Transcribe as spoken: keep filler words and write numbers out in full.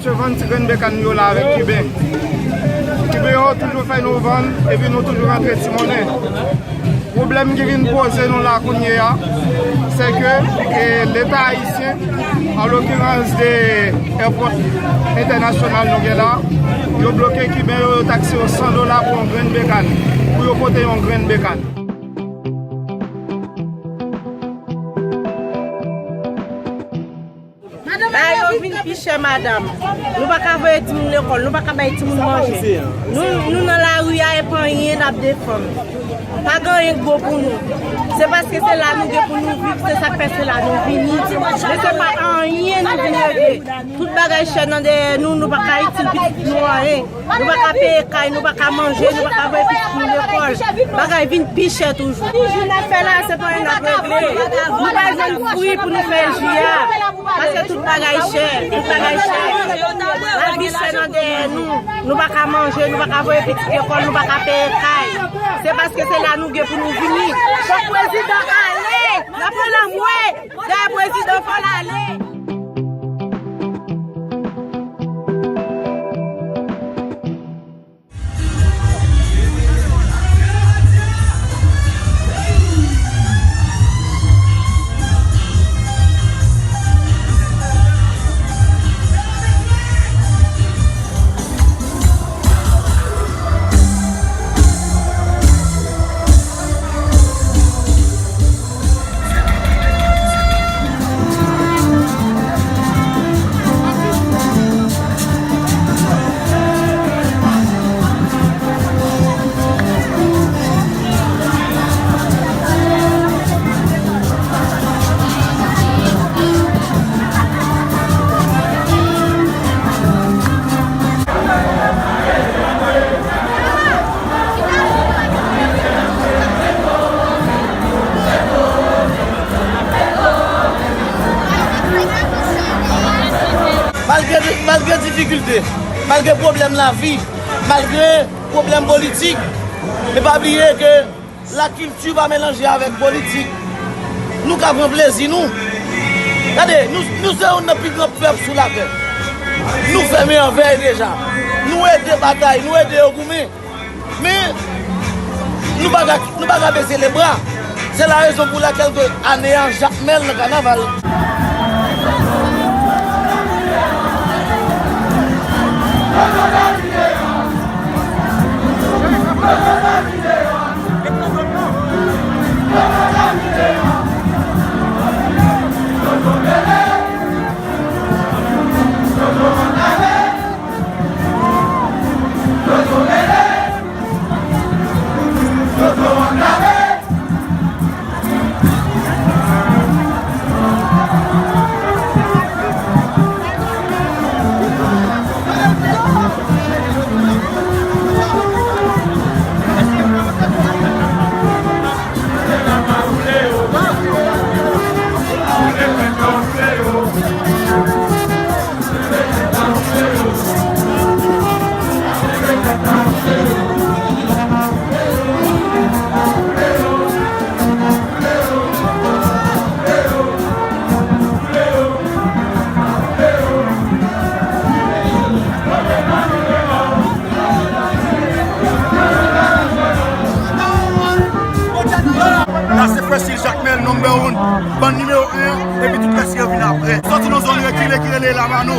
Yo vann ti grenn bekàn yo la avèk Kiben. Kiben yo toujou fè nou vann, epi nou toujou rantre ti monnen. Pwoblèm ki vin poze nou la kounye a, se ke, e, Leta ayisyen, an lokirans de èpòt entènasyonal nou gen la, yo bloke Kiben yo, yo takse yo san dola pou yon grenn bekàn, pou yo pote yon grenn bekàn. Bagay yo vin pi chè, madanm. Nou pa ka voye timoun lekòl, nou pa ka bay timoun manje. Nou, nou nan lari a, e pa anyen n ap defann. Pa gen anyen k bon pou nou. Se paske se la nou gen pou nou viv, se sa k fè se la nou vini. Men se pa anyen nou vin regle. Tout bagay chè nan dèyè nou, nou pa ka itil pitit nou anyen. Nou pa ka peye kay, nou pa ka manje, nou pa ka voye pitit nou lekòl. Bagay vin pi chè toujou. Ti ji n ap fè la, se pa anyen n ap regle. Nou pa jwenn fwi pou nou fè ji a. Paske tout bagay chè, tout bagay chè. Lavi chè nan dèyè nou. Nou pa ka manje, nou pa ka voye pitit lekòl, nou pa ka peye kay. Se paske se la nou gen pou nou vini. Fòk prezidan ale. N ap pran lanmwe. Dèyè prezidan, fò l ale. Malgre, malgre difikilte, malgre pwoblèm lavi, malgre pwoblèm politik, men pa bliye ke lakilti pa melanje avèk politik. Nou ka pran plezi nou. Gade, nou, nou se youn nan pi gran pèp sou latè. Nou fè mèvèy deja. Nou ede batay, nou ede yo goumen. Men, nou pa ka, nou pa ka bese lebra. Se la rezon pou lakèl ke ane a, Jakmèl nan kanaval. La se Fresh Hill Jakmèl, number one. Bann nimewo en an, epi tout rès yo vin apre. Sòti nan zòn rekile ki rele Lamano.